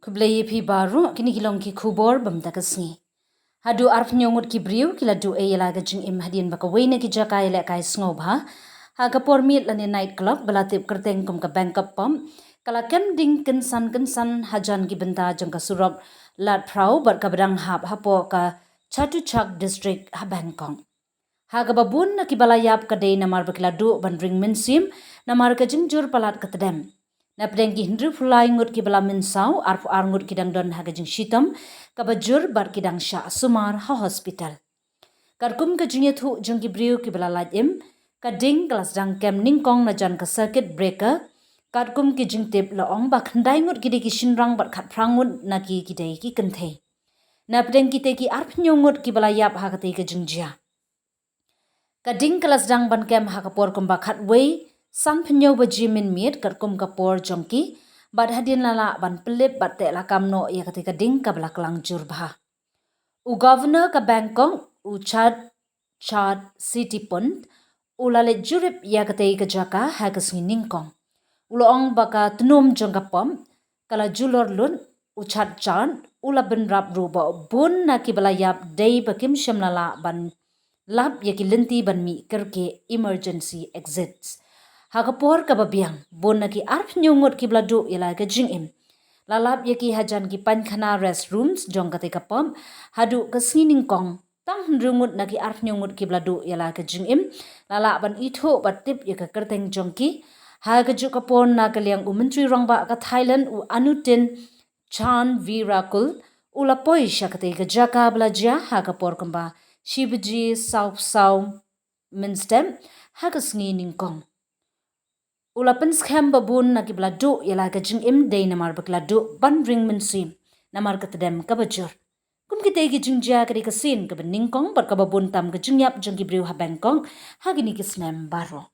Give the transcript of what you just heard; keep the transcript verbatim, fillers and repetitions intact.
Khublei ïa phi baroh, kine ki long ki khubor bym da ka sngi. Haduh arphew ngut ki briew ki la duh ei ïa la ka jingim hadien ba kawei na ki jaka ïalehkai sngewbha ha ka por miet lane night club ba la tip kyrteng kum ka Bangkok Pop ka la kem ding kynsan kynsan hajan ki bynta jong ka surok Lat Phrao bad kaba dang hap hapoh ka Chatuchak District ha Bangkok. Ha kaba bun na kiba la ïap ka dei namar ba ki la duh ban ring mynsiem namar ka jingjur palat ka tdem. Na pdeng ki hynriewphew lai ngut kiba la mynsaw, arphew ar ngut ki dang don ha ka jingshitom kaba jur bad ki dang shah sumar ha hospital. Katkum ka jingïathuh jong ki briew kiba la lait im, ka ding ka la sdang kem nyngkong na jan ka circuit breaker. Katkum ki jingtip la ong ba khyndai ngut ki dei ki shynrang bad khatphra ngut na ki ki dei ki kynthei. Na pdeng kitei ki arphew ngut kiba la ïap ha katei ka jingjia, ka ding ka la sdang ban kem ha ka por kumba khatwei sanphew baje mynmiet katkum ka por jong ki, bad hadien la lah ban pynlip bad teh lakam noh ïa katei ka ding kaba la klang jur bha. U Governor ka Bangkok, u Chad Chad Sitipun, u la leit jurip ïa katei ka jaka ha ka sngi nyngkong. U la ong ba ka tnum jong ka pop ka la julor lut. U Chad Chad u la bynrap ruh ba bun na kiba la ïap dei ba kim shym la lah ban lap ïa ki lynti ban mih kyrkieh, emergency exits. Ha ka por kaba biang, bun na ki arphew ngut kiba la duh ïa la ka jingim la lap ïa ki hajan ki painkhana, restrooms, jong katei ka pop. Haduh ka sngi nyngkong, tang hynriew ngut na ki arphew ngut kiba la duh ïa la ka jingim la lah ban ithuh bad tip ïa ka kyrteng jong ki. Ha kajuh ka por, na ka liang u Myntri Rangbah ka Thailand, u Anutin Charnvirakul, u la poi sha katei ka jaka ba la jia ha ka por kumba shi baje sawphew saw mynstep ha ka sngi nyngkong. U la pynskhem ba bun na kiba la duh ïa la ka jingim dei namar ba ki la duh ban ring mynsiem namar ka tdem kaba jur. Kum kitei ki jingjia, ka dei ka sien kaba nyngkong bad kaba bun tam ka jingïap jong ki briew ha Bangkok ha kine ki snem baroh.